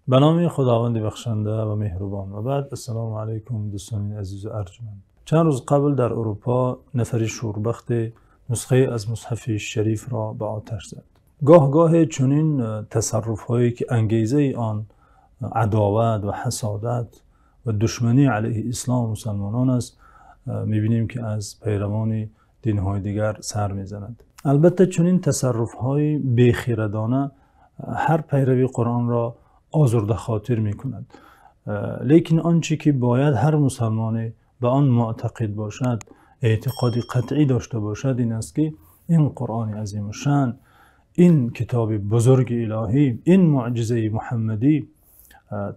Ба номи Худованди бахшанда ва меҳрубон. Ва баъд, ассалому алайкум, дӯстони азиз ва арҷманд. Чанд рӯз қабл дар Аврупо нафаре шӯрбахт нусхае аз мусҳафи шариф ро ба оташ зад. Гоҳ-гоҳе чунин тасарруфҳое, ки ангезаи он адоват ва ҳасодат ва душманӣ алайҳи ислом ва мусулмонон аст, мебинем, ки аз пайравони динҳои дигар сар мезанад. Албатта чунин тасарруфҳои бехирадона ҳар пайрави Қуръонро озурдахотир мекунад. Лекин он чи ки бояд ҳар мусулмоне ба он муътақид бошад, эътиқоди қатъӣ дошта бошад, ин аст, ки ин Қуръони азимушшаън, ин китоби бузурги илоҳӣ, ин мӯъҷизаи муҳаммадӣ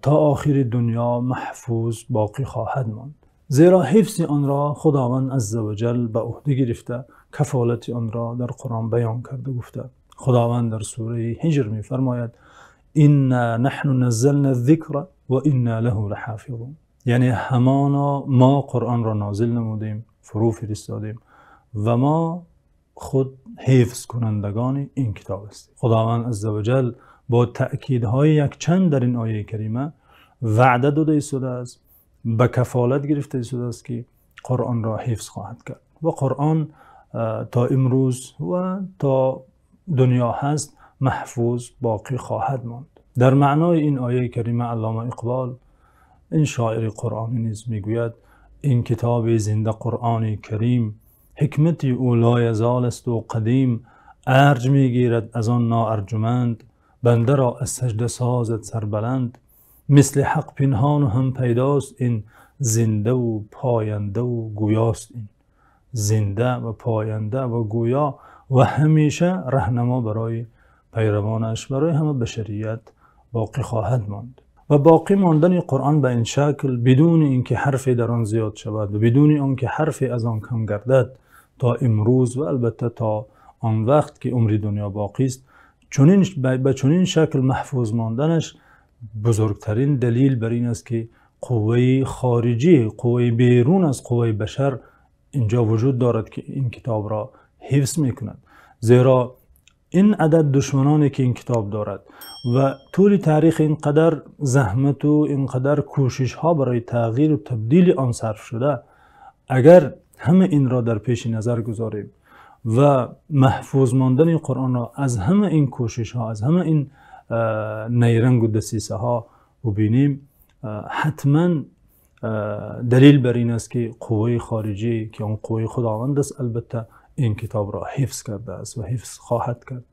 то охири дунё маҳфуз боқӣ хоҳад монд. Зеро ҳифзи онро Худованд азза ва ҷалл ба уҳда гирифта, кафолати онро дар Қуръон баён карда гуфта. Худованд дар сураи Ҳиҷр мефармояд: «Инна наҳну наззалназ-зикра ва инна лаҳу лаҳофизун». Яъне ҳамоно мо Қуръонро нозил намудем, фурӯ фиристодем ва мо худ ҳифзкунандагони ин китоб ҳастем. Худованд азза ва ҷалл бо таъкидҳои якчанд дар ин ояи карима ваъда додааст, ба кафолат гирифтааст, ки Қуръонро ҳифз хоҳад кард ва Қуръон то имрӯз ва то дунё ҳаст, маҳфуз боқӣ хоҳад монд. Дар маънои ин ояи карима Аллома Иқбол, ин шоири қуръонӣ, низ мегӯяд: «Ин китоби зинда, Қуръони Карим, ҳикмати ӯ лоязол аст ва қадим, арҷ мегирад аз он ноарҷуманд, бандаро аз саҷда созад сарбаланд. Мисли ҳақ пинҳон ва ҳам пайдост ин, зинда ва поянда ва гӯёст ин». Зинда ва поянда ва гӯё ва ҳамеша роҳнамо барои пайравонаш, барои ҳама башарият боқӣ хоҳад монд. Ва боқӣ мондани Қуръон ба ин шакл, бидуни инки ҳарфе дар он зиёд шавад ва бидуни онки ҳарфе аз он кам гардад, то имрӯз ва албатта то он вақт ки умри дунё боқист, чунин ба чунин шакл маҳфуз монданаш бузургтарин далел бар ин аст, ки қувваи хориҷӣ, қувваи берун аз қувваи башар инҷо вуҷуд дорад, ки ин китобро ҳифз мекунад. Зеро ин адад душманоне ки ин китоб дорад ва тӯли таърих инқадар заҳмат ва инқадар кӯшишҳо барои тағйир ва табдили он сарф шуда, агар ҳама инро дар пеши назар гузорем ва маҳфуз мондани Қуръонро аз ҳама ин кӯшишҳо, аз ҳама ин найранг ва дасисаҳо бубинем, ҳатман далел бар ин аст, ки қувваи хориҷӣ, ки он қувваи Худованд аст, албатта ин китобро ҳифз кардааст ва ҳифз хоҳад кард.